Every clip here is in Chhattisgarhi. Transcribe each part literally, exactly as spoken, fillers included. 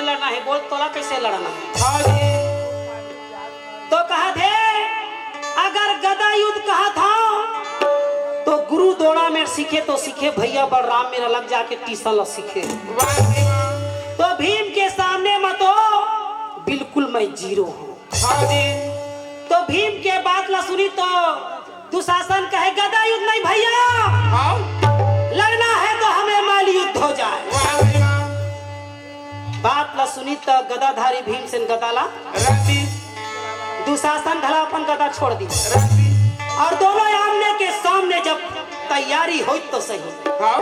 लड़ना हे, बोल तोला कइसे लड़ना हे? हाँ जी। तो कहत हे, अगर गदा युद्ध कहत हव, तो गुरु दोड़ा में सीखे तो सीखे भैया, बलराम मेर अलग जाके टीसन ल सीखे। वाह जी वाह। तो भीम के सामने म तो बिल्कुल मैं जीरो हूँ। हाँ जी। तो भीम के बात ला सुनी तो दुशासन कहे, गदा युद्ध नहीं भैया, हाँ। लड़ना है तो हमें मल्ल युद्ध हो जाए। वाह भाई वाह। बात ला सुनी त गदाधारी भीमसेन गदा ला रख दी। दुशासन घला अपन गदा छोड़ दी। रख दी। और दोनों आमने के सामने जब तैयारी होई तो सही। हाँ।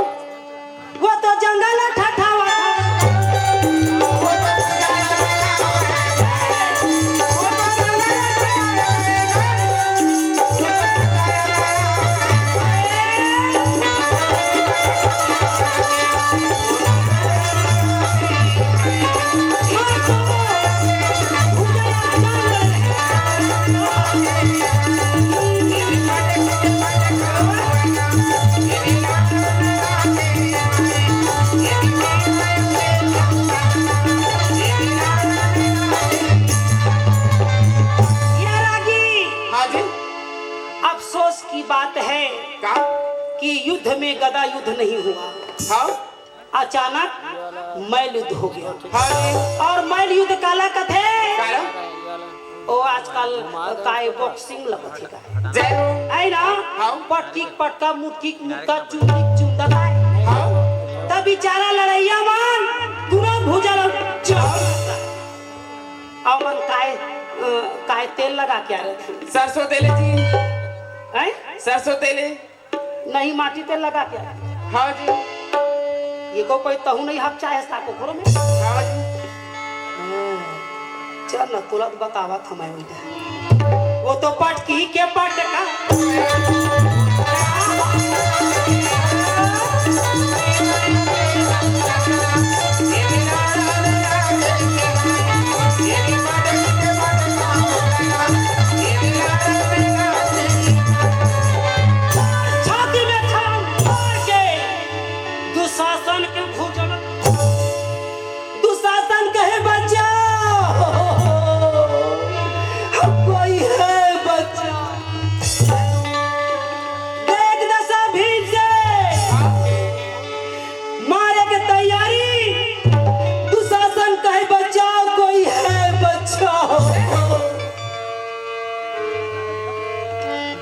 वो तो जंगल ठठावा। हाँ जी। अफसोस की बात है का? कि युद्ध में गदा युद्ध नहीं हुआ। हाँ। अचानक मल्ल युद्ध हो गया। हाँ जी। और मल्ल युद्ध काला कथे? काला? ओ आजकल काय बॉक्सिंग लगत हे का? जय हो। है ना? हाँ। पटकी पटका, मुटकी मुटका, चुंदी चुंदा काय। हाँ। तब बेचारा लड़ैया मन तुरंत भुजा लग। और मन काय, अ, काय तेल लगा के आ रहे थे? सरसों तेल जी। हैं? सरसों तेल। नहीं, माटी तेल लगा के। हाँ जी। ये को कोई तहु नहीं हक चाहे साको घरों में। हाँ जी। हाँ। चल ना, तुरंत बतावा था मैं उनका। वो तो पटकी के पटका। छाती में छलांग मार के दुशासन के भुजा लग। दुशासन कहे, बचाओ, कोई है बचाओ। देख दशा भीम से मारे के तैयारी। दुशासन कहे, बचाओ, कोई है बचाओ।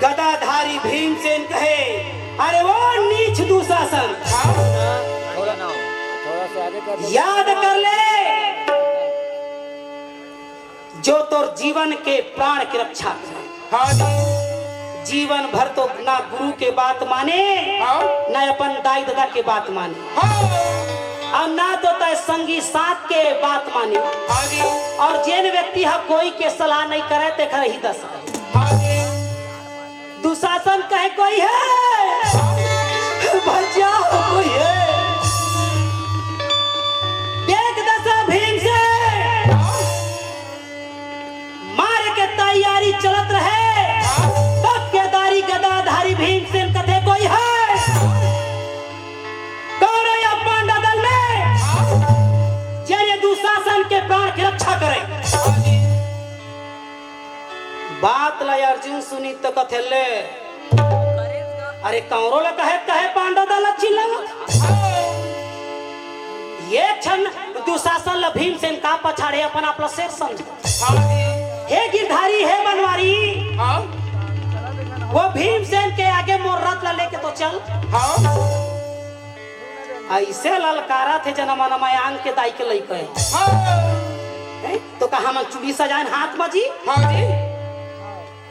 गदाधारी भीमसेन कहे, अरे वो नीच दुशासन, थोड़ा ना, थोड़ा सा आगे कर दो। याद कर ले, जो तोर जीवन के प्राण के रक्षा करे। हाँ जी। जीवन भर तो ना गुरु के बात माने, हाँ। ना अपन दाई ददा के बात माने। हाँ। और ना तो तय संगी साथ के बात माने। हाँ जी। और जेन व्यक्ति ह कोई के सलाह नहीं करे, तेखर ही दशा। हाँ जी। दुशासन कहे, कोई है? बचाओ, कोई है? देख दशा भीम से मार के तैयारी चलत रहे, तब केदारी गदाधारी भीमसेन कथे, कोई है? कौन है या पांडा दल में, जे ये दुशासन के प्राण की रक्षा करे? बात ला अर्जुन सुनी त कथे, ले, अरे कौरव ला कहे, कहे पांडव दल ला चिल्लावत। एक क्षण दुशासन ला भीमसेन का पछाड़े, अपन आप ला शेर समझे। हाँ जी। हे गिरधारी, हे बनवारी, हाँ। वो भीमसेन के आगे मोर रथ ला लेके तो चल। हाँ। ऐसे ललकारत हे जना मन मैं आंग के दाई के लइके। हाँ। हैं? तो कहा मन चूड़ी सजायन हाथ में जी? हाँ जी।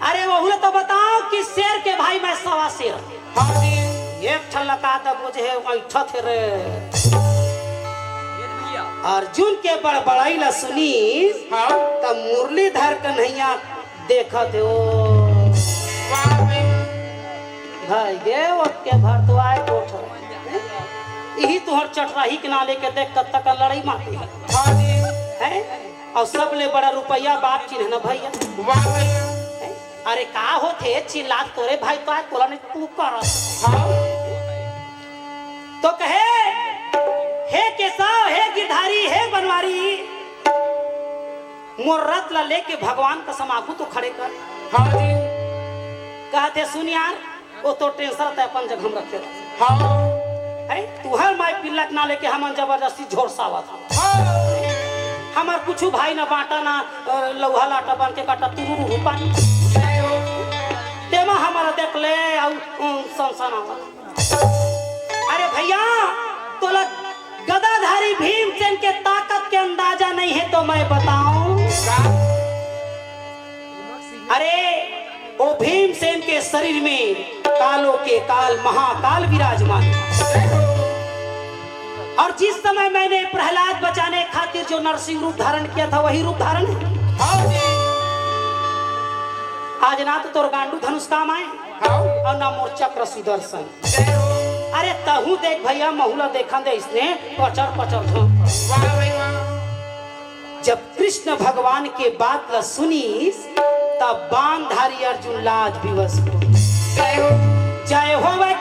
अरे वहू ला तो बताओ कि शेर के भाई मैं सवा शेर। हाँ जी। एक ठन लका त बुझे ऐठत हे रे। अर्जुन के बड़बड़ाई ला सुनी, हाँ। त मुरलीधर कन्हैया देखत हे ओ। वाह भाई। भाई गे ओके भर तो आए कोठ। इही तुहर चटराही के ना लेके देख कब तक लड़ाई मारती है। हाँ जी। हैं? और सबले बड़ा रुपया बाप चिन्ह ना भैया। वाह भैया। हैं? अरे का होथे चिल्लात तोरे भाई तो आए तोला नहीं तू कर। हाँ। तो कहे, हे केशव, हे गिरधारी, हे बनवारी, मोर रथ ला लेके भगवान का समागु तो खड़े कर। हाँ जी। कहते सुन यार, वो तो टेंशन रहता है, अपन जगह हम रखे रहते। हाँ। है तुहर माई पिल्लक ना लेके हमन जबरदस्ती झोर सावत हन। हाँ। हमार कुछ भाई ना बांटा ना अ, लौहा लाटा बन के काटा तुरु रूपा। जय हो। तेमा हमारा देख ले आउ संसन आवत। अरे भैया, तोला गदाधारी भीमसेन के ताकत के अंदाजा नहीं है तो मैं बताऊं। का? अरे, वो भीमसेन के शरीर में कालों के काल महाकाल विराजमान है। और जिस समय मैंने प्रहलाद बचाने खातिर जो नरसिंह रूप धारण किया था, वही रूप धारण है। हाँ जी। आज ना तो तोर गांडू धनुष काम आए हाँ। और ना मोर चक्र सुदर्शन। जय हो। अरे तहू देख भैया, महुला देखा दे इसने पचर पचर धो। वाह भाई वाह। जब कृष्ण भगवान के बात ला सुनीस, तब बाणधारी अर्जुन लाज विवश हो। जय हो। जय होवे